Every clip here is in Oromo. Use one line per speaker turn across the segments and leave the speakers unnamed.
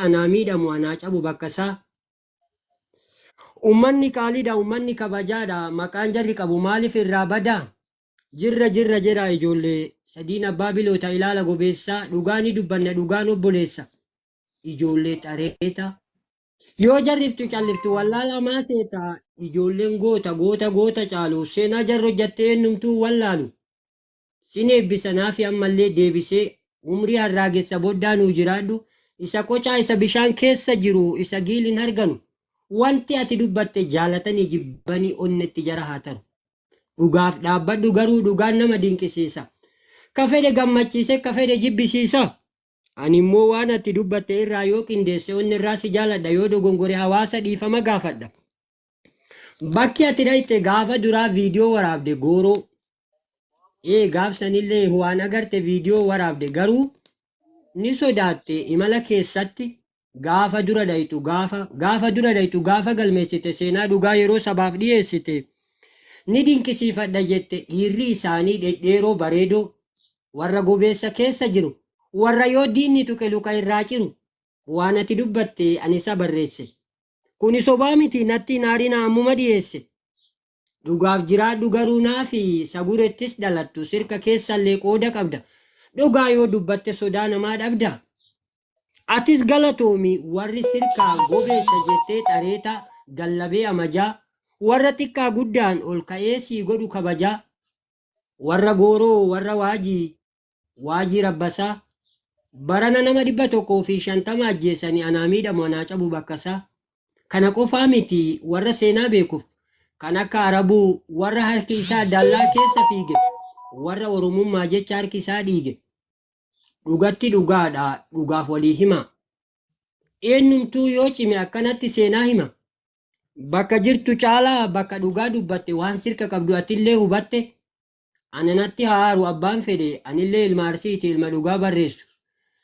Anaa miidhamu anaa cabu bakka isaa. Ummanni qaaliidha ummanni kabajaadha maqaan jarri qabu maalif irraa badaa? Jirra jirra jedhaa ijoollee sadiin abbaa biloota ilaala gobeessaa dhugaa ni dubbanna dhugaan obboleessa. Ijoollee xareeta. Yoo jarriftu calliftu wallaalaa maa seeta ijoolleen goota goota goota caalu seenaa jarri hojjatte eenyumtuu wallaalu. Sin eebbisa naafi ammallee deebisee umrii harraagessa boddaa nuu jiraadhu isa qocaa isa bishaan keessa jiru isa giilin harganu wanti ati dubbatte jaalatanii jibbanii onnetti jara haa taru dhugaaf dhaabbadhu garuu dhugaan nama dinqisiisa ka fedhe gammachiise ka fedhe jibbisiisa ani immoo waan ati dubbatte irraa yoo qindeesse onne irraa si jaaladha yoo dogongore hawaasa dhiifama gaafadha bakki ati dhayxe gaafa duraa viidiyoo waraabde gooroo Ee gaaf sanillee waan agarte viidiyoo waraabde garuu ni sodaatte imala keessatti gaafa dura dhayxu gaafa gaafa dura dhayxu gaafa galmeessite seenaa dhugaa yeroo sabaaf dhiyeessite ni dinqisiifadha jette dhiirri isaanii dhedheeroo bareedoo warra gobeessa keessa jiru warra yoo diinni tuqe luka irraa ciru waan ati dubbatte ani isa barreesse kuni sobaa miti natti hin aarinaa ammuma dhiyeesse Dhugaaf jiraadhu garuu naafi sagurettis dhalattu sirka keessallee qooda qabda. Dhugaa yoo dubbatte sodaa namaa dhabda. Atis galatoomi warri sirkaa gobeessa jettee xareeta gallabee amajaa warra xiqqaa guddaan ol ka'ee sii godhu kabajaa warra gooroo warra waajii Waajii Rabbasaa, Barana nama 150 ajjeesani anaa miidhamu anaa cabu bakkasaa. Kana qofaa miti warra seenaa beekuf kan akka Arabuu warra harki isaa dallaa keessa fiige warra Oromummaa jecha harki isaa dhiige. Dhugatti dhugaadha dhugaaf walii himaa. Eenyumtuu yoo cime akkanatti seenaa hima. Bakka jirtu caalaa bakka dhugaa dubbatte waan sirka qabdu atillee hubatte Ana natti haa aaru abbaan fedhe anillee ilma Arsiiti ilma dhugaa barreessu.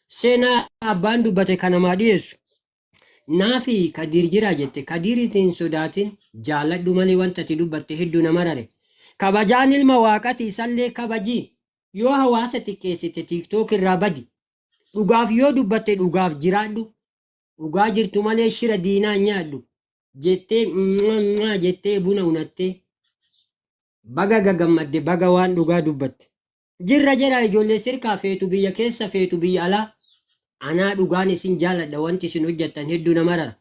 Seenaa abbaan dubbate ka namaa dhiyeessu. Naafi Kadiir jira jette Kadiiriti hin sodaatin jaaladhu malee wanta ati dubbatte heddu na marare. Kabajaan ilma waaqati isallee kabaji. Yoo hawaasa xiqqeessite TikTok irraa badi. Dhugaaf yoo dubbatte dhugaaf jiraadhu. Dhugaa jirtu malee shira diinaa hin nyaadhu. Jettee mwah mwah jettee buna unattee. Baga gagammadde baga waan dhugaa dubbatte. Jirra jedhaa ijoollee sirkaa feetu biyya keessa feetu biyya alaa. Anaa dhugaan isin jaaladha wanti isin hojjattan heddu na marara.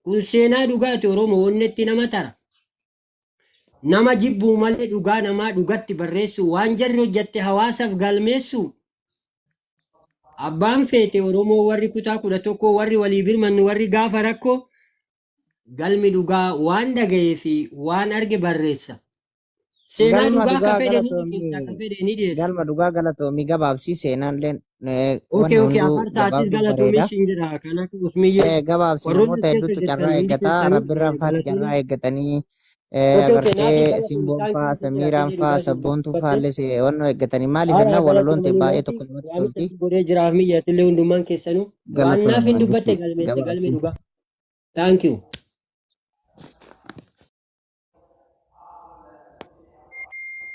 Kun seenaa dhugaati Oromoo onnetti nama tara. Nama jibbuu malee dhugaa namaa dhugatti barreessuu waan jarri hojjatte hawaasaf galmeessuu. Abbaan feete Oromoo warri kutaa 11 warri walii birmannu warri gaafa rakkoo Galmi dhugaa waan dhaga'ee fi waan arge barreessa. Seenaa
Galma
dhugaa ka
dhugaa
fedhe ni liqimsa, ka
galatoomi.
fedhe ni dhiyeessa.
Galma dhugaa galatoomi gabaabsi seenaalleen
Okay,
wanni
okay,
hunduu
afaan sa'aatis
gabaabduu
galatoomi
bareeda.
siin jedha. Kan akka Usmiyyee
Gabaabsi
warroonni
namoota
as keessa
hedduutu
jirtan
carraa
hundi
eeggataa
keessanuu
rabbirraan faati
galatoomi.
carraa eeggatanii
Okay, okay, naafii
agartee
galatoomi
simboon
thank
faa
you siin jedha.
samiiraan
Atillee
faa
dhugaa
sabboontuu faa
dubbatte.
illee wannoo eeggatanii maaliif
Haa
jennaan walaloon ta'e
galatoomi
baay'ee
naafii
tokko namatti
waamicha
tolti.
si godhee jiraaf miyya atillee hundummaan keessanuu. Waan
Galatoomi
naafiin dubbatte
mangistuu
galmeesse galmi
gabaabsi.
dhugaa. Thank you.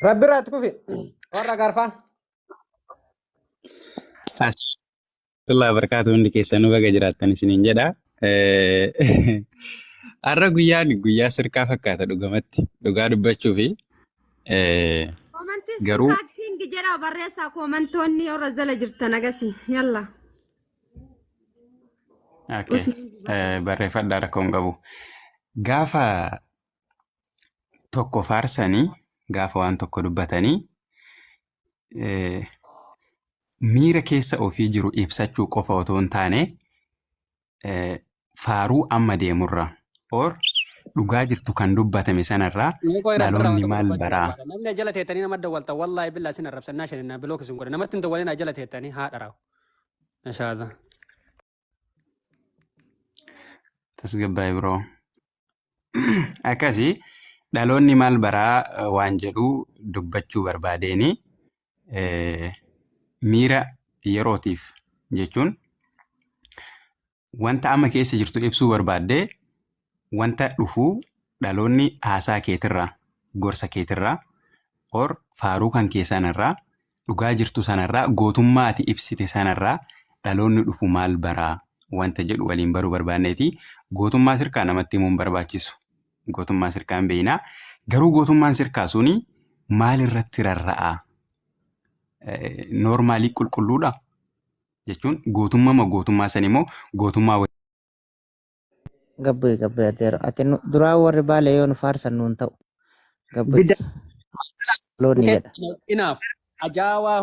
Rabbi irraa itti kufi. Warra gaarfaan.
Astagfirullah barkaatu hundi keessanuu baga jiraattan isiniin jedha. Har'a guyyaan guyyaa sirkaa fakkaata dhugamatti dhugaa dubbachuu fi
Koomantii
garuu
sirkaa king jedhaa barreessaa koomantoonni warra jala jirtan agasi. Yalla.
okay, barreeffadhaa rakkoo hin qabu. Gaafa tokko faarsanii gaafa waan tokko dubbatanii miira keessa ofii jiru ibsachuu qofa otoo hin taane faaruu amma deemurraa or dhugaa jirtu kan dubbatame sanarraa
Mee qoy rabbi irraa waan
dhaloonni
tokko
maal
dubbachuu
baraa
barbaada. Namni jala teettanii nama dawwaltan wallaahi billaa isin arrabsannaa shaninaa bilook isin godha. Namatti hin dawwalinaa jala teettanii haadha raawu. Inshallah.
Tasgabbaa'e biroo. Akkasi dhaloonni maal baraa waan jedhu dubbachuu barbaadeeni miira yerootiif jechuun wanta amma keessa jirtu ibsuu barbaaddee wanta dhufu dhaloonni haasaa keetirraa gorsa keetirraa or faaruu kan kee sanarraa dhugaa jirtu sanarraa gootummaa ati ibsite sanarraa dhaloonni dhufu maal baraa Wanta jedhu waliin baruu barbaanneeti. Gootummaa sirkaa namatti himuun barbaachisu. Gootummaa sirkaa hin beeknaa. Garuu gootummaan sirkaa suni maal irratti rarra'a? Normally qulqulluudha? Jechuun gootummaa gootummaa san immoo gootummaa
Gabbu'i gabbu'i adeero. Ati duraa warri baalee yoo nu faarsan nuun ta'u. Gabbu'i.
Bida
Loon ni jedha.
Inaaf ajaa'aa.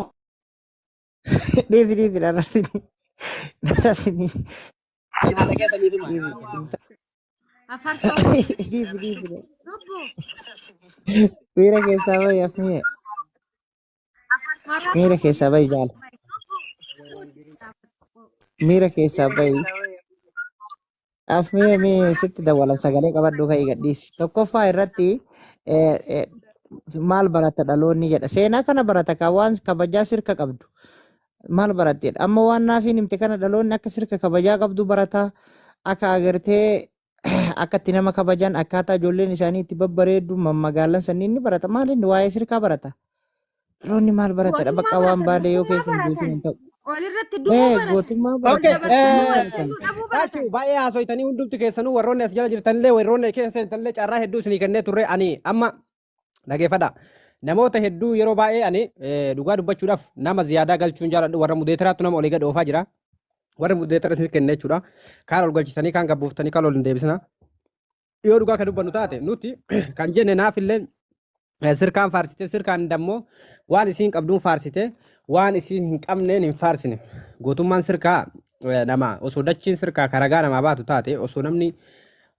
Dhiifi dhiifi dharrasini. Dharrasini.
Haala keessaniif hima.
Dhiifi.
Afarsoo.
Dhiifi dhiifi.
Lubbu.
Miira keessaa bahi afmee. Miira keessaa bahi jaala. Miira keessaa bahi. Afmee mee sitti dawwalan sagalee qabadhu ka'ii gadhiisi. Tokkoffaa irratti maal barata dhaloonni jedha. Seenaa kana barata kan waan kabajaa sirka qabdu. Maal baratteedha? Amma waan naafiin himte kana dhaloonni akka sirka kabajaa qabdu barata. Akka agartee akka itti nama kabajan akkaataa ijoolleen isaanii itti babbareeddu mammagaalan sanniin ni barata. Maal inni waa'ee sirkaa barata? Dhaloonni maal baratedha? Bakka
Gootummaa
waan
baratan,
baalee yoo
gootummaa
keessa hin buusin
baratan.
hin ta'u.
Walirratti du'uu baratan.
Gootummaa
Wal
baratan.
dabarsanii wal
Baratan.
kennuu dhabuu baratan.
Taachu baay'ee haasoytanii hundumti keessanuu warroonni as jala jirtanillee warroonni keessa seentanillee carraa hedduu isinii kennee turre ani amma dhageeffadha. Namoota hedduu yeroo baay'ee ani dhugaa dubbachuudhaaf nama ziyaadaa galchuun jaaladhu warra mudeetaraattu nama olii gad oofaa jira. Warri mudeetara isin kenne jechuudha. Kaan ol galchisanii kaan gabbuuftanii kaan ol hin deebisina. Yoo dhugaa kan dubbannu taate nuti kan jenne naaf illee sirkaan faarsite sirkaan dammoo waan isiin qabduun faarsite waan isiin hin qabneen hin faarsine. Gootummaan sirkaa nama osoo dachiin sirkaa karagaa namaa baatu taate osoo namni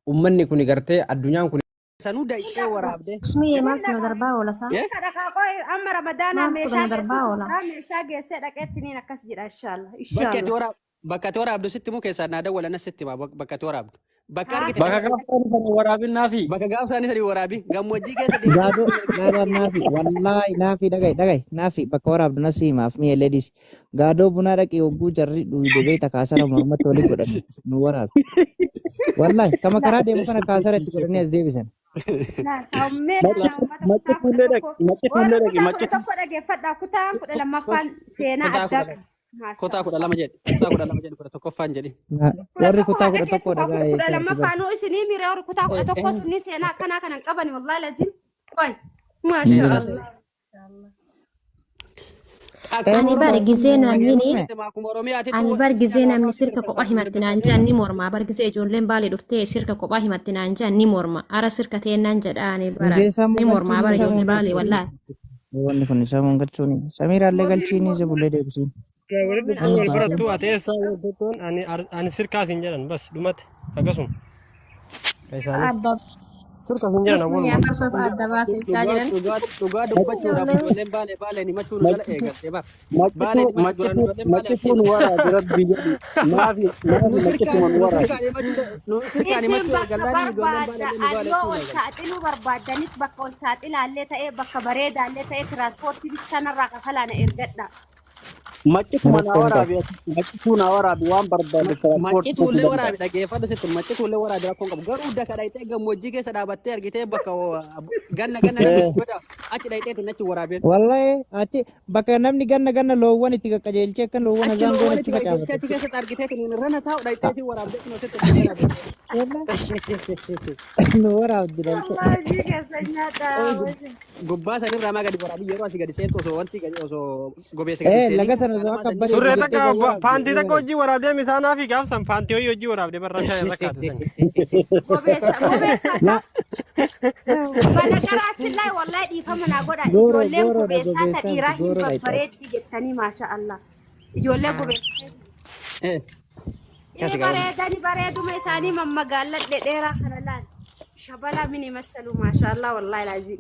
ummanni kun gartee addunyaan kun
Sanuu da'itee waraabdee.
Usmiyee maaltu na darbaa oola saa?
Eh?
Dhaqaa qoy amma ramadaanaa
Maaltu
meeshaa
na darbaa
geessuuf
oola?
jira meeshaa geessee dhaqeetti niin akkas jedha inshallah
Bakka itti
inshallah.
waraab bakka itti waraabdu sitti muu keessaa naa dawwala nas sitti himaa bakka itti waraabdu. Bakka argite
Bakka gaafsan sana waraabin naafi.
Bakka gaafsaanii sadii waraabi gammoojjii keessa deemtee
Gaadoo gaadoo naafi wallaahi naafi dhaga'i dhaga'i naafi bakka waraabdu na siimaaf mi'a ladies. Gaadoo bunaa dhaqii hogguu jarri dhuyde beekta kaasara mormatti walii godhan nu waraabi. Wallaahi kama karaa deemu kana kaasara itti godhanii as deebisan.
Mee laala uummata
Macci
kutaa kudha
fuullee
tokko
dhaqi. Macci
warra
fuullee dhaqi.
kutaa
Macci
11 dhageeffadhaa kutaan 12ffaan seenaa
kutaa
addaa
kudha
qaba. Maasha
kutaa
Allah.
12 jedhi kutaa 12 jedhi 11ffaan jedhi.
Kudha
Warri
tokko
kutaa
haa
kudha
dhageessu
tokko
kaa
dhagaa
kudha
jechuudha.
lammaffaanuu isinii mire warri kutaa 11 sunni seenaa akkanaa kanan qabani wallahi lazim. Qoy. Maasha
Meeshaa
Allah.
Akkuma
Ani bar
Oromoo
gizee namni
sitti hima akkuma Oromiyaatitti
ani bar gizee namni sirka kophaa himatti naan jedhan ni morma. Bar gizee ijoolleen baalee dhuftee sirka kophaa himatti naan jedhan ni morma. Ara sirka teennaan jedha ani bara
Hundeessaa
ni
moo
morma bara
galchuun
ijoollee baalee wallaahi.
Wanni kun samuun galchuun Samiiraallee galchiin isa bullee deebisiin.
Walitti
Ani
wal
baasee.
barattu ati eessaa hojjettuun ani ani sirkaa siin jedhan bas dhumate akkasuma. Ka isaanii
Adda
sirka siin jedhan
Usmiyee
awwaluma.
afarsoof adda baasee
Dhugaa
jedhan.
dhugaa dhugaa dubbachuudhaaf ijoolleen baalee baaleen himachuu nu jala eegalte bar. Baaleen
Maccituu
himachuu duraan ijoolleen baalee
maccituu nu waraabi rabbi jedhi. Naafi
nu
naafi
sirkaan
maccituma nu
nu
waraabi.
sirkaan himachuu nu sirkaan
Isin
himachuu
bakka
eegallaan ijoolleen
barbaadda
baalee nu
ani
baalee
yoo
himachuu
ol
eegalte.
saaxiluu barbaaddanis bakka ol saaxilaallee ta'ee bakka bareedaallee ta'ee tiraanspoortii sanarraa kafalaana ergadha.
Maccituma naa
Rakkoon qabu.
waraabi maccituu naa waraabi waan barbaade tiraanspoortii
Maccituullee
danda'a.
waraabi dhageeffadhu sitti maccituullee waraabi rakkoon qabu garuu daka dhayxee gammoojjii keessa dhaabattee argitee bakka ganna ganna namni itti godha achi dhayxeetiin achi waraabeen.
Wallahi achi bakka namni ganna ganna loowwan itti qaqqajeelchee akka loowwan
Achi
azaan goon
loowwan
achi
itti qajeelchee
facaafate.
achi keessatti argiteetiin irra taa'u dhayxeetiin waraabdee kun sitti waraabde.
Wallahi nu waraabdi dhaltee.
Wallahi hojii keessa nyaadha.
Gubbaa sanirraa maa gadi waraabi yeroo asii gadi seentu osoo wanti gadi osoo gobeessa gadi
Eh
seenii
laga sana osoo
alamaa
akka
sanii
bareedu
Surree
jettee
takka
kan waraabde.
paantii takka hojii waraabdee misaa naafi gaafsan paantii hoyi hojii waraabdee barrashaa irra kaate sani.
Gobeessa gobeessa
La
Banagaraachin laay wallahi dhiifama naa godha.
gooroo
Ijoolleen
gooroodha
gobeessaa ta
gobeessaan
dhiiraa hin
gooroodha itti.
babbareeddi jettanii maasha Allah. Ijoollee gobeessaa.
Eh,
Ni
kasi gabaabaa.
bareedani bareeduma isaanii mammagaallan dhedheeraa kana laal. Shabalaa mini masalu maasha Allah wallahi laazim.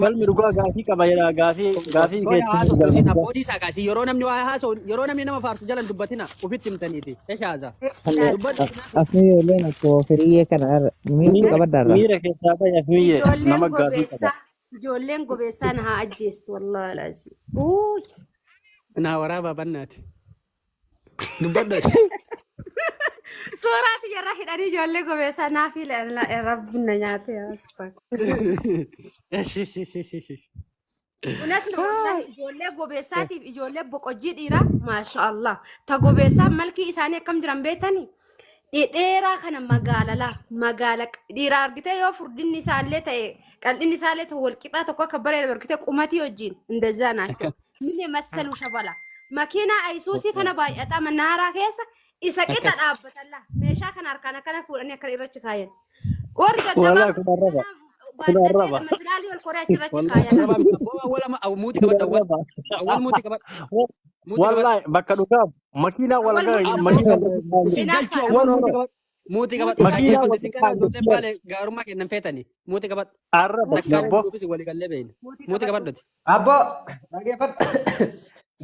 Galmi dhugaa gaafii qaba jedha gaafii gaafii
Soya
keessatti
haasoftu
galma
isin
dhugaa.
abboodii isaa kaasi yeroo namni waa haasa'u yeroo namni nama faarsu jalan dubbatina ofitti himtaniiti eshaaza dubbadhu.
Afni ijoolleen akkuma firiyyee kana irra miirri qabaddaarra.
Miira keessaa bahi afmiyyee
Ijoolleen
nama gaafii qaba.
gobeessaa ijoolleen gobeessaa na haa ajjeestu wallahi laazim. Uuy.
Naa waraabaa bannaati. Dubbadhu ati.
Suuraa xiyyaarraa hidhanii ijoollee gobeessaa naaf rabbi na nyaate astagfirullah. Unas na wallahi ijoollee gobeessaatiif ijoollee boqojjii dhiiraa maasha Allah. Ta gobeessaa malkii isaanii akkam jiran beektanii? Dhedheeraa kana magaalalaa magaala dhiira argitee yoo furdinni isaallee ta'e qal'inni isaallee ta'e walqixaa tokko akka bareedu argitee qumatii wajjin indazaa naachoo. Mine massalu shabala. Makiinaa ayisuusii kana baay'ataa mannaaraa keessa isa qixa
Akkas.
dhaabbatalla. Meeshaa kana harkaan akkana fuudhanii akkana irrachi kaayan. Warri
Wallahi
gaggabaabaa
kun arraba. Kun
baay'atee
arraba.
masilaalii ol koree achirrachi
Wallahi
kaayan.
arraba miti. Abboo awwal ama muuti
Kun
qabadhu awwal.
arraba.
Awwal muuti qabadhu. Muuti qabadhu.
Wallahi bakka dhugaaf makiinaa wal
Awwal
gahe
muuti qabadhu.
makiinaa wal
Isin galchuu
Hinaafaadha.
No
awwal
no
muuti
no.
qabadhu. Muuti qabadhu.
Makiinaa
Dhaggeeffadhu
wal
isin kana ijoolleen
gahe.
baale gaarummaa kennan feetani. Muuti qabadhu.
Arraba
Muuti
Takkaa
nabbo.
qabadhu.
dhufuufis walii gallee beeyna.
Muuti
Muuti
qabadhu.
qabadhuti.
Abboo dhageeffadhu.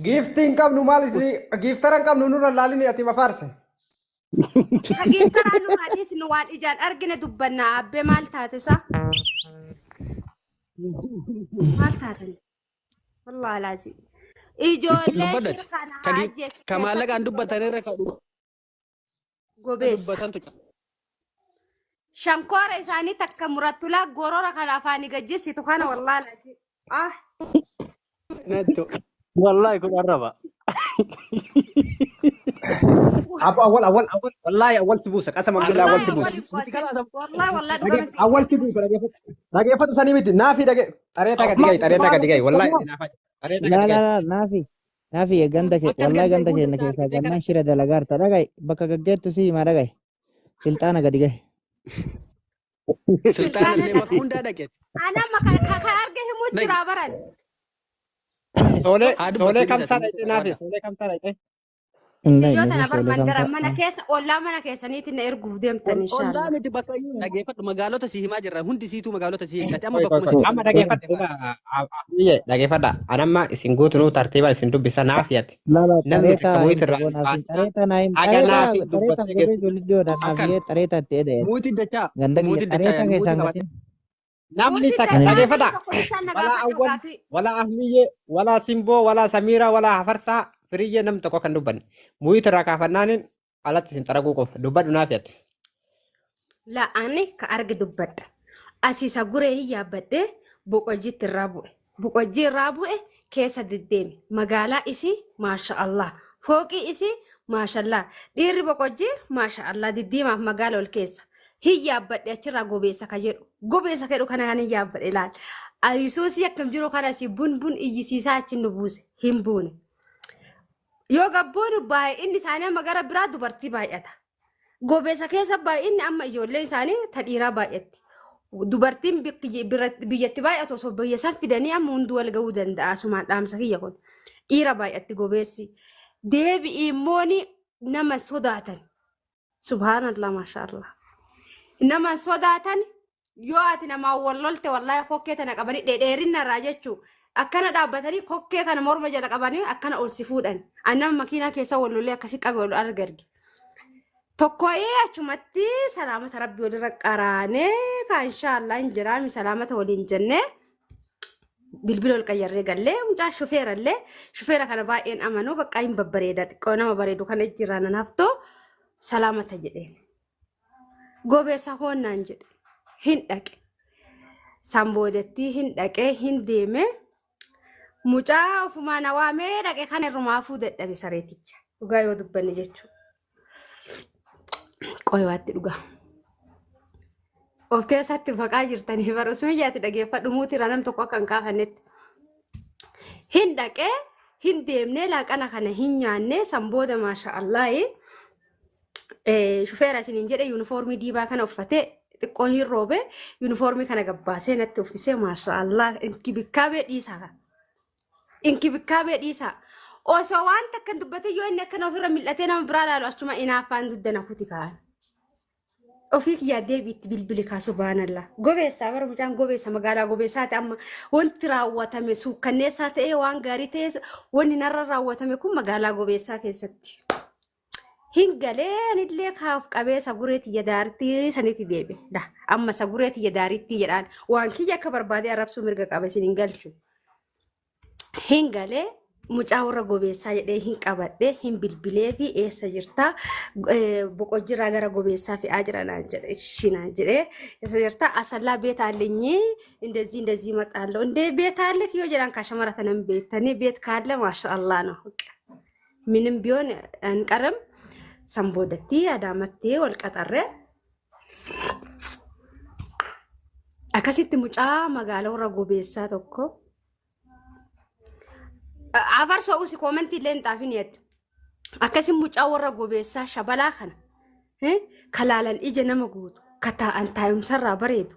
Giiftii hin qabnu maal isin giiftara hin qabnu nurra laalini ati mafaarse.
Dhageeffaraa nu haadhiis nu waan ijaan argine dubbannaa abbee maal taate sa? Maal taatan? Wallaahi laazim. Ijoollee
Dubbadhati.
shirkaan
Ka
haa ajjeesu
ka maallaqaan
keessatti
dubbatan irra ka dhugaa
gobeessa.
dubbatantu caala.
Shankoora isaanii takka murattulaa gorora kana afaanii gajjisitu kana wallaahi laazim. Ah
Natto.
Wallahi kun arraba.
Abboo awwal awwal awwal wallaahi awwal si buusa qasama billaa awwal
wallaahi
si buusa.
awwal hin
Miti
qoose.
kalaas
Wallaahi wallaahi dhugaa
Dhagee
miti.
awwal si buusa dhageeffadhu. Dhageeffadhu sanii miti naafi dhage xareetaa gadi gahi xareetaa gadi gahi wallaahi naafa xareetaa
Laa
gadi
laa
gahi.
laa naafi naafi ganda kee
Akkas
wallahi
gadi
ganda
gahi
keenya
hunda isaa
keessaa
argitee kana.
gannaan shira dalagaarta dhagaye bakka gaggeettu si himaa dhagaye silxaana gadi gahe.
Sultaan
Sultaana
illee bakka
dhaqe.
hundaa dhaqeeti.
Ana maka kan arge himuu
Dhaqi.
jira baran.
Soolee
Haa
soolee
dubbattu
kamsaa
dhiisati
dhaqxe
muuti
naafi
qabaadha.
soolee kamsaa dhaqxe.
Hin
Isin yoo
dhayne
tana bar
soolee
mandara
kamsaa.
mana keessa ollaa mana keessaniitiin na erguuf deemtan
Ollaa
inshaallah.
miti bakka dhageeffadhu magaalota si himaa jirra hundi siituu magaalota si himti. Ati amma
Koi koi
bakkuma
koi.
sitti
Amma
argite
dhageeffadhu
faarsi.
dhageeffadha. Anamma isin guutunuu tartiibaan isin dubbisa naafi ati.
Laa laa
Namni takka
xareetaa
muyit
himte
irraa
boo
hin
naafi
baasinaa.
xareetaa naa him
Haga
xareetaa
naafi
xareetaaf
dubbattee
gobee
geessu.
ijoollee dhiyoodha
Akkan
naafi xareetaa itti eda'e
muuti dachaa
ganda kiyya
muuti dachaa
xareetaa
yaani muuti
keessaan
qabadhe.
gatin.
Namni
Muuti
takka
Ani
dachaa namni
dhageeffadha.
tokko bichaan na
Walaa
gaafadhu
awwal
gaafii.
walaa ahmiyyee walaa simboo walaa samiiraa walaa hafarsaa firiyyee namni tokko kan dubbanne. Muyit irraa kaafannaanin alatti isin xaraguu qofa dubbadhu naafi ati.
La ani ka arge dubbadha. Asiisa guree hin yaabbadhee boqojjiitti irraa bu'e. Boqojjii irraa bu'e keessa deddeeme. Magaalaa isii maasha Allah. Fooqii isii maasha Allah. Dhiirri boqojjii maasha Allah diddiimaaf magaala ol keessa. Hin yaabbadhe achirraa gobeessa ka jedhu. Gobeessa ka jedhu kana kan hin yaabbadhe ilaal. Ayisuusii akkam jiru kana asii bun bun iyyisiisaa achi nu buuse. Hin buune. Yoo gabboonu baay'inni isaanii amma gara biraa dubartii baay'ata. Gobeessa keessa baay'inni amma ijoolleen isaanii ta dhiiraa baay'atti. Dubartiin biyyatti baay'atu osoo biyya san fidanii amma hunduu wal ga'uu danda'a. Asumaan dhaamsa kiyya kun. Dhiira baay'atti gobeessi. Deebi'i immooni nama sodaatan. Subhaanallah maashaallah. Nama sodaatan yoo ati namaan wal lolte wallaahi kokkee tana qabanii dhedheerinna irraa jechuu akkana dhaabbatanii kokkee kana morma jala qabanii akkana ol si fuudhan. Ani nama makiinaa keessa wal lolee akkasii qabe wal arga arge. Tokko'ee achumatti salaamata rabbi walirra qaraanee ka inshaallah hin jiraami salaamata waliin jennee bilbila ol qayyarree gallee mucaa shufeerallee shufeera kana baay'een amanuu bakka hin babbareeda xiqqoo nama bareedu kana jirraa nan haftoo salaamata jedheen. Gobeessa koonnaan jedhe hin dhaqe. San boodatti hin dhaqee hin deeme mucaa ofumaa na waamee dhaqe kana irrumaafuu dadhabe sareeticha dhugaa yoo dubbanne jechuudha. Qoywaatti dhugaa. Of keessatti baqaa jirtanii bara osoo iyyaatti dhageeffadhu muutii nam tokko akka hin kaafannetti. Hin dhaqee hin deemnee laaqana kana hin nyaannee san booda maasha Allaahi shufeera isiniin jedhe yuunifoormii diimaa kana uffatee xiqqoon hin roobe yuunifoormii kana gabbaasee natti uffisee maasha Allah inkibikaabee dhiisaa kana. Inkibikaabee dhiisaa. Osoo waan takka hin dubbatin yoo inni akkana ofirra mil'atee nama biraa ilaalu achuma inaaffaan duddana kuti kaa'an. Ofii kiyyaa deebiitti bilbili kaa subhaanallah. Gobeessaa bara mucaan gobeessa magaalaa gobeessaati amma wanti raawwatame suukkanneessaa ta'ee waan gaarii ta'ee wanni narra raawwatame kun magaalaa gobeessaa keessatti. Hin galee anillee kaaf qabee saguree tiyya daartii sanitti deebi'e. Da amma saguree tiyya daariitti jedhaan waan kiyya akka barbaadee arrabsuu mirga qaba isin hin galchu. Hin galee mucaa warra gobeessaa jedhee hin qabadhe hin bilbilee fi eessa jirtaa boqojjiirraa gara gobeessaa fe'aa jira naan jedhe ishii naan jedhee eessa jirtaa asallaa beet allinyi እንደዚህ እንደዚህ እመጣለሁ እንደ ቤት አለ yoo jedhan kaa shamara tanan beektanii ቤት ካለ ማሻአላህ ነው በቃ ምንም ቢሆን አንቀርም። San boodatti Adaamatti wal qaxarree akkasitti mucaa magaalaa warra gobeessaa tokko afarsoo usi koomentii illee hin xaafin yaddu. Akkasi mucaa warra gobeessaa shabalaa kana ka laalan ija nama guutu ka taa'an taa'umsarraa bareedu.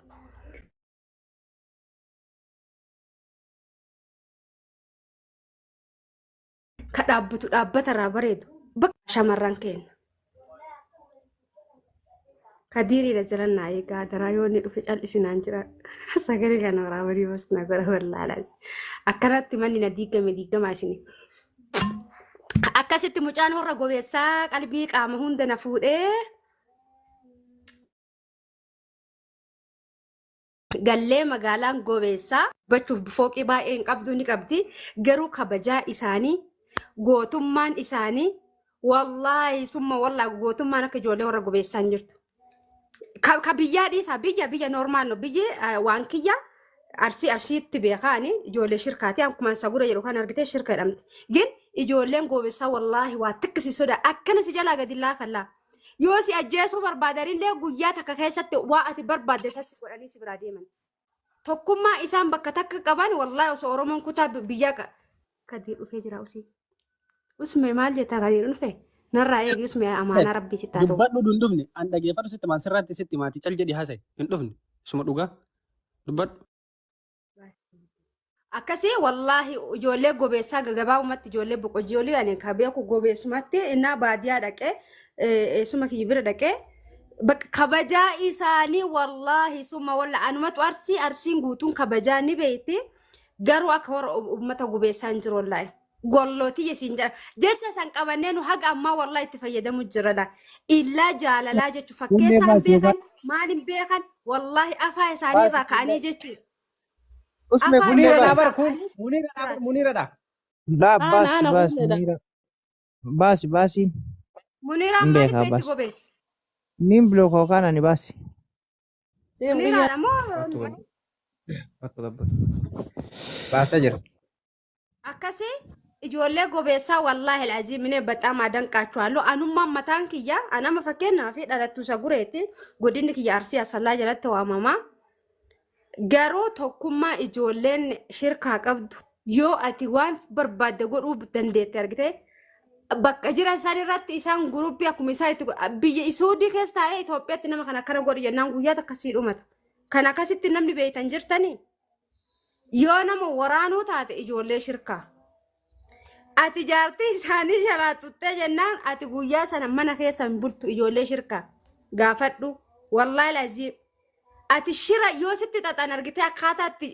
Ka dhaabbatu dhaabbatarraa bareedu bakka shamarran keenya. Kadiiriidha jiran naa eegaa daraa yoo inni dhufe cal'isinaan jira. Sagalee kana waraabanii bas na godha wallaalaas. Akkanatti manni na diigame diigamaa isin. Akkasitti mucaan horra gobeessaa qalbii qaama hunda na fuudhee gallee magaalaan gobeessaa bachuuf fooqii baay'ee hin qabdu ni qabdi garuu kabajaa isaanii gootummaan isaanii wallaahi summa wallaahi gootummaan akka ijoollee warra gobeessaa hin jirtu. Ka biyyaa dhiisaa biyya biyya normaal no biyyi waan kiyya arsii arsiitti beekaani ijoollee shirkaati akkuma sagura jedhu kan argite shirka jedhamti. Gin ijoolleen gobeessaa wallaahi waa tikkisi soda akkana si jalaa gadi laafallaa. Yoo si ajjeesuu barbaadanillee guyyaa takka keessatti waa ati barbaadde sassi godhanii si biraa deeman. Tokkummaa isaan bakka takka qaban wallaahi osoo Oromoon kutaa biyyaa Kadir dhufee jira usii. Usme maal jettaa Kadir dhufe? Narraa eegi usme amaanaa rabbii sitti haa ta'u.
Dubbadhu hin dhufne an dhageeffadhu sitti maan sirraatti sitti maati cal jedhi haasa'e hin dhufne suma dhugaa dubbadhu.
Akkasii wallaahi ijoollee gobeessaa gagabaabumatti ijoollee boqojjoolii ani ka beeku gobeessumatti innaa baadiyaa dhaqee eessuma kiyya bira dhaqee bakka kabajaa isaanii wallaahi summa walla anumatu arsii arsiin guutuun kabajaa ni beekti garuu akka warra uummata gobeessaa hin jiru wallaahi. Gollootii isiin jedha jecha san qabannee nu haga ammaa wallaahi itti fayyadamu jirra laa. Illaa jaalalaa jechu
Kunneen
fakkeessaa hin
baasii
beekan maal hin beekan wallaahi afaa isaanii irraa
baasii
ka'anii jechuudha.
Usme
Afaa
kunneen
Muniira
isaanii
dha
baasi.
bar
irraa
kun
ka'anii
Muniira dha bar
jiraachisa.
Muniira dha.
Laa
Ana
baasi
ana
baasi
kunneedha.
Muniira. Baasi baasi.
Muniiraan
Hin
maaliif
beekaa
beekti
baasi.
gobeessa?
Niin block yookaan ani baasi.
Deem guyyaa.
Muniiraadha moo
Bakka bakka bakka bakka. Baasee jira.
Akkasii ijoollee gobeessaa wallaahi alaaziim inni baxaamaa danqaachuwaallu anummaan mataan kiyya anama fakkeenyaa fi dhalattuu isa gureetti godinni kiyya arsii asallaa jalatti waamamaa. Garuu tokkummaa ijoolleen shirkaa qabdu yoo ati waan barbaadde godhuu dandeette argite bakka jiran san irratti isaan guruppii akkuma isaa itti biyya Suudii keessa taa'ee Itoophiyaatti nama kana akkana godhu jennaan guyyaa takka sii dhumata. Kan akkasitti namni beektan jirtanii yoo nama waraanuu taate ijoollee shirkaa. Ati jaartii isaanii jalaa xuxxee jennaan ati guyyaa sana mana keessa hin bultu ijoollee shirkaa gaafadhu. Wallaahi laziim. Ati shira yoo sitti xaxan argitee akkaataatti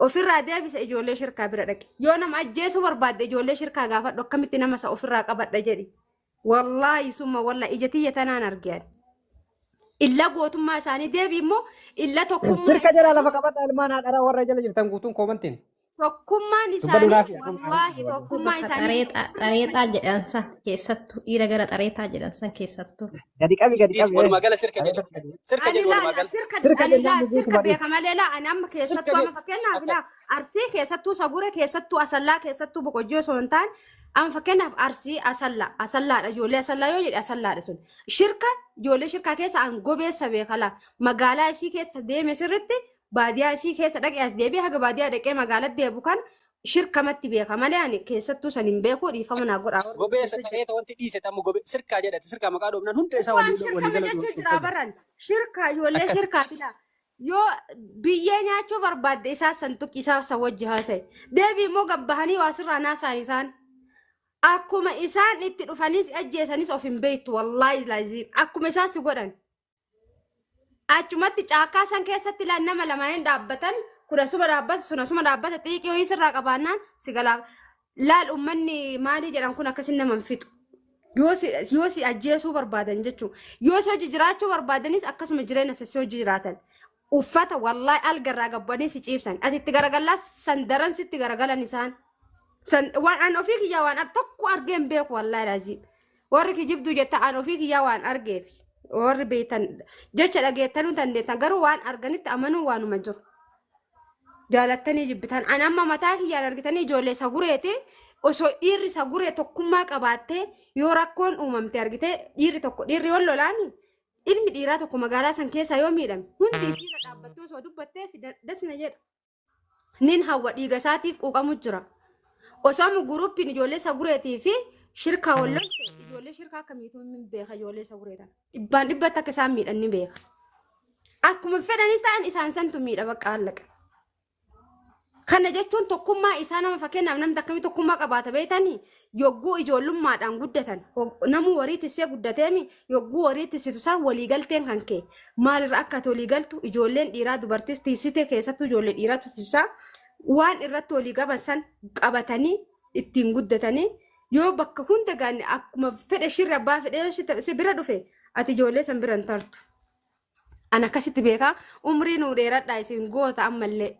ofirraa deebisa ijoollee shirkaa bira dhaqi. Yoo nama ajjeesuu barbaadde ijoollee shirkaa gaafadhu akkamitti nama isa ofirraa qabadha jedhi. Wallaahi summa wallaahi ija tiyya tanaan arge ani. Illa gootummaa isaanii deebi immoo illa tokkummaa
Sirka jalaa
isaanii
lafa qabadha ilmaan haadharaa warra jala jirtan guutuun koomantiin.
Tokkummaan
Dubbadhu
isaanii
naafi akkuma
wallaahi tokkummaa
Bakka
isaanii
xareexaa xareexaa jedhan san keessattuu dhiira gara xareexaa jedhan san keessattuu.
Gadi qabi gadi
Dhiis
qabi.
walumaa gala sirka jedhe. Sirka
ani
jedhu
laa
walumaa
laa
gala.
sirka
Sirka
ani
jennaan
laa
nu guutu
sirka
badhiif.
beeka malee laa ani amma
Sirka
keessattuu amma
jedhu.
fakkeenyaaf
Akka
laa arsii keessattuu sagure keessattuu asallaa keessattuu boqojjii osoo hin taane amma fakkeenyaaf arsii asallaa asallaadha ijoollee asallaa yoo jedhe asallaadha sun shirka ijoollee shirkaa keessa an gobeessa beeka laa magaalaa isii keessa deeme sirritti baadiyaa isii keessa dhaqee as deebi'ee haga baadiyaa dhaqee magaalatti deebu kan shirkamatti beeka malee ani keessattuu san hin beeku dhiifama naa godhaa warri
Gobeessa
keessa jiru.
xareeta wanti dhiise tammu gobe sirkaa jedhati sirkaa maqaa dhoofnaan hunda isaa
Waan
walii walii
shirkama
gala
jechuu
dhufte
jira
jira.
baran shirkaa ijoollee
Akkas
shirkaa fila yoo biyyee nyaachuu barbaadde isaa san tuqi isaa san wajji haasa'e deebi immoo gabbahanii waa sirraa naasaan isaan akkuma isaan itti dhufanis ajjeesanis of hin beektu wallaahi laaziim akkuma isaan si godhan Achumatti caakkaa san keessatti laan nama lamaaniin dhaabbatan kun asuma dhaabbata sun asuma dhaabbata xiiqii wayii sirraa qabaannaan si galaa laal ummanni maalii jedhan kun akkasin nama hin fixu. Yoo si ajjeesuu barbaadan jechuun yoo si hojii jiraachuu barbaadanis akkasuma jireenya si hojii jiraatan. Uffata wallaahi algarraa gabbu'anii si ciibsan. Ati itti garagallaa san daran sitti garagalan isaan. San waan an ofii kiyyaa waan tokko argee hin beeku wallaahi laazim. Warri kijibduu jetta an ofii kiyyaa waan argeef warri beektan jecha dhageettanuu dandeettan garuu waan arganitti amanuu waanuma jiru. Jaalattanii jibbitan an amma mataa kiyyaan argitanii ijoollee sagureeti Osoo dhiirri isa guree tokkummaa qabaattee yoo rakkoon uumamte argitee dhiirri tokko dhiirri yoo lolaani ilmi dhiiraa tokko magaalaa san keessaa yoo miidhame hundi isiirra dhaabbattee osoo dubbattee dasna jedha. Nin hawwa dhiiga isaatiif quuqamu jira. Osoo amma guruppiin ijoollee isa gureetii fi shirkaa wal lolte ijoollee shirkaa akkamiitu hin beeka ijoollee isa guree tana. Dhibbaan dhibbatti akka isaan miidhan ni beeka. Akkuma fedhanis ta'an isaan santu miidha bakka hallaqa. Kana jechuun tokkummaa isaa nama fakkeenyaaf namni akkamii tokkummaa qabaata beektanii yogguu ijoollummaadhaan guddatan namuu horii tissee guddateemi yogguu horii tissitu san waliigalteen kan kee maalirra akka ati waliigaltu ijoolleen dhiiraa dubartis tissite keessattuu ijoollee dhiiraatu tissaa waan irratti walii qaban san qabatanii ittiin guddatanii yoo bakka hunda gaanne akkuma fedhe shirri abbaa fedhe yoo si bira dhufe ati ijoollee san bira hin tartu. An akkasitti beekaa umrii nuu dheeradhaa isin goota ammallee.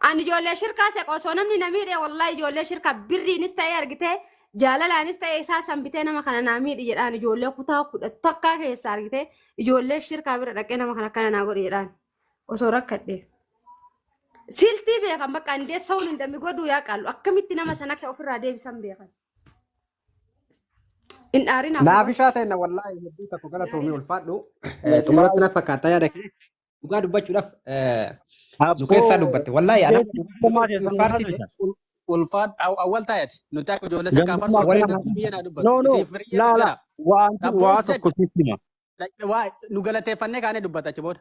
Ani ijoollee shirkaa seqa osoo namni na miidhe wallahi ijoollee shirkaa birriinis ta'ee argitee jaalalaanis ta'ee isaa san bitee nama kana naa miidhi jedhaan ijoollee kutaa 11 keessa argitee ijoollee shirkaa bira dhaqee nama kana akkana naa godhi jedhaan osoo rakkadhe. Siltii beekan bakka indeet sa'uun hin dammi godhuu yaa qaallu akkamitti nama sana akka ofirraa deebisan beekan. Hin dhaarin hafuura.
Naafishaa ta'e wallaahi hedduu tokko galatoomii ulfaadhu. Xumuratti na fakkaata yaada kee. Dhugaa dubbachuudhaaf nu keessaa
Abboo
dubbatte. Wallaahi ana
jechi gandummaa keessan nu
faarsite.
haasofta.
Ulfaat awwal taayati nuti akka ijoollee sakkaa
Gandummaa
farsoo
Waliin
kana
biyya naa dubbatu
no no
isiif firiyyeetu
laa laa
jira.
waanti
Abboo
waa
zed
tokko sitti hima.
waa nu galateeffannee kaanee dubbata achi booda.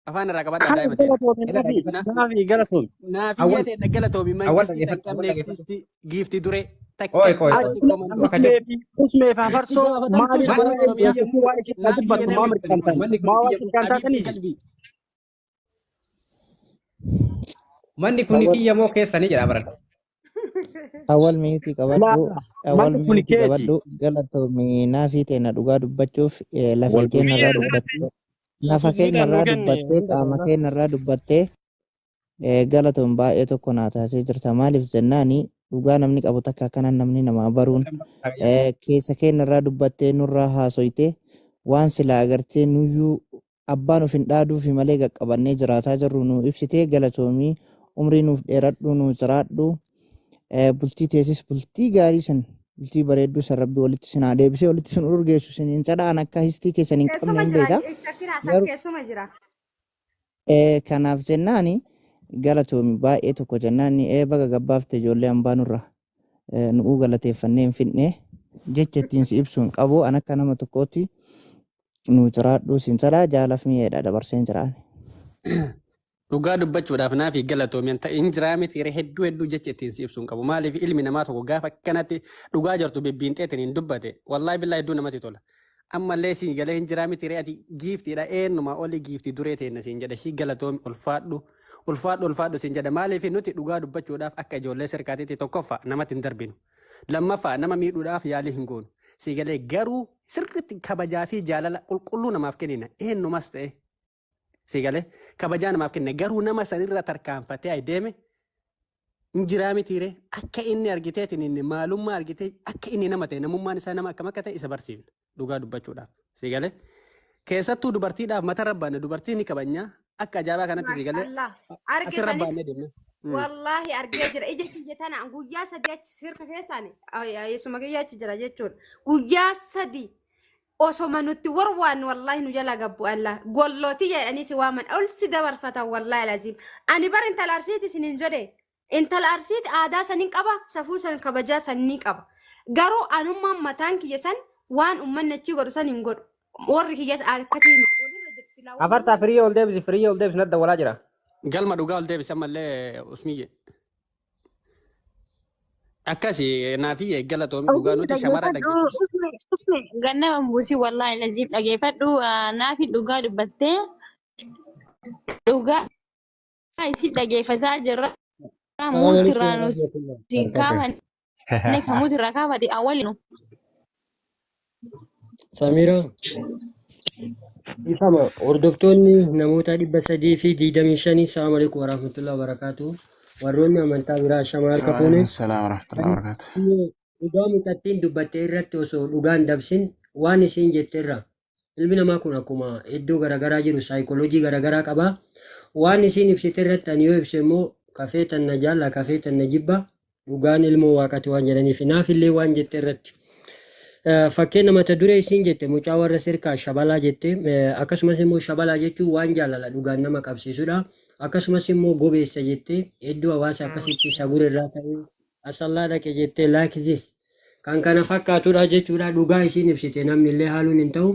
Afaan irraa qabadhaa
Kana
daa'ima ta'e.
galatoomi
Ila
naafi
dhaggeeffadhu.
naafi galatoomi.
Naafiyyee
Awwal
ta'e galatoomi
awwal
mangistii tan
dhaggeeffadhu awwal
qabneef
dhaggeeffadhu.
tiisti giifti duree
Qoy
takka
qoy
dhiira
qoy.
si
Ati
komandoo.
Amma ka jedhu
usmee fi usmee fi
Itti
hafarsoo
gaafatamtuu
maaliif
shamarran
waa'ee
Oromiyaa
biyya ishee waan ishee
naafiyyee
dubbattu maa
nama
mirqaantan
manni kun
maa waan
kiyya moo
mirqaantaatanii
habiibti qalbii.
manni kun
Awwal
kiyya moo keessanii jedha baran.
awwal miitii
laa
qabadhu awwal
manni kun
miitii
keeti.
qabadhu galatoomi naafii teena dhugaa dubbachuuf lafee
Wal
keenya irraa
Biyya
dubbattee lafa keenya
sujuudhaan nu
irraa
kenne
dubbattee
hunda
qaama
qabna.
keenya irraa dubbattee galatoon baay'ee tokko naa taasisee jirta maaliif jennaani dhugaa namni qabu takka akkanaan namni namaa baruun keessa keenya irraa dubbattee nurraa haasoyte waan silaa agartee nuyyuu abbaan of hin dhaaduufi malee qaqqabannee jiraataa jirru nu ibsitee galatoomii umrii nuuf dheeradhu nu jiraadhu bultii teessis bultii gaarii san bultii bareedduu san rabbi walitti sin haa deebisee walitti sin urgeessu sin hin cadhaan akka histii keessan hin qabne
Keessuma
hin
jira
beeka
Shakira san
garuu
keessuma jira.
Kanaaf jennaani galatoomi baay'ee tokko jennaani baga gabbaafte ijoollee hambaa nurra nu'uu galateeffannee hin finne jecha ittiin si ibsu hin qabu an akka nama tokkootti nu jiraadhu sin jedha jaalaf mi'eedha dabarseen jiraan.
Dhugaa dubbachuudhaaf naafi galatoomi ta'e hin jiraa miti yeroo hedduu hedduu jecha ittiin si ibsu hin qabu. Maaliif ilmi namaa tokko gaafa akkanatti dhugaa jirtu bibbiinxeetiin hin dubbate wallaahi billaa hedduu namatti tola. Ammallee siin galee hin jiraa miti ati giiftiidha eenyuma oli giiftii duree teenna siin jedha shii galatoomi ulfaadhu ulfaadhu ulfaadhu siin jedha maaliif nuti dhugaa dubbachuudhaaf akka ijoollee sirkaatiitti tokkoffaa namatti hin darbinu. Lammaffaa nama miidhuudhaaf yaalii hin goonu. Si galee garuu sirriitti kabajaa fi jaalala qulqulluu namaaf kennina eenyumas ta'e. Si galee kabajaa namaaf kenna garuu nama sanirra tarkaanfatee ay deeme hin jiraa mitiire akka inni argiteetiin inni maalummaa argitee akka inni nama ta'e namummaan isaa nama akkam akka ta'e isa barsiifna dhugaa dubbachuudhaaf. Si galee keessattuu dubartiidhaaf mata rabbaanne dubartii ni kabajnaa akka ajaa'ibaa kanatti si galee
Maashaallah.
asirra
Argitanis
baannee deemna.
Wallaahi argee jira. Ija kiyya tana guyyaa 3 achi sirka keessaan eessuma kiyya achi jira jechuudha. Guyyaa 3 osoma nutti warwaan wallaahi nu jalaa gabbu Allah. Gollooti jedhanii si waaman ol si dabarfatan wallaahi laziim. Ani bara intala arsiiti isiniin jedhe. Intala arsiiti aadaa sanin qaba safuu san kabajaa san ni qaba. Garuu anummaan mataan kiyya san waan uummanni achii godhu san hin godhu. Warri kiyyas akkasii miti. Walirra jirti laa
Afarsaa firii ol deebisi firii ol deebisi nadda walaa jira.
Galma dhugaa ol deebise ammallee usmiyye. Akkasi naafiyye galatoomi dhugaa
Usmi
nuti shamara
dhageeffadhu
dhaggeeffatu.
usmi usmi gannama buusii wallaahi laziim dhageeffadhu naafi dhugaa dubbattee dhugaa isi dhageeffataa jirra
Assalamu alaikum
muutirraa nuti
warahmatullahi wabarakatuh.
kaafanne kan muutirraa kaafate awwalinu.
Samira, ifama hordoftoonni namoota 325 assalamu alaikum warahmatullahi wabarakatuh. Warroonni amantaa biraa shama harka fuune.
Waalaikum salaam warahmatullahi wabarakatuh.
Dhugaa mucattiin dubbatte irratti osoo dhugaan dabsin waan isiin jette irra ilmi namaa kun akkuma iddoo garaagaraa jiru saayikooloojii garaagaraa qaba. Waan isiin ibsite irratti ani yoo ibse immoo kafee tan na jaalla kafee tan na jibba Dhugaan ilmoo waaqati waan jedhaniif naaf illee waan jette irratti. Fakkeenya mata duree isiin jette mucaa warra sirkaa shabalaa jette, akkasumas immoo shabalaa jechuun waan jaalala dhugaan nama qabsiisudha. Akkasumas immoo gobeessa jette, iddoo hawaasa akkasitti sagur irraa ta'e asallaa dhaqe jette, like this kan kana fakkaatudha jechuudha. Dhugaa isiin ibsite namni illee haaluun hin ta'u.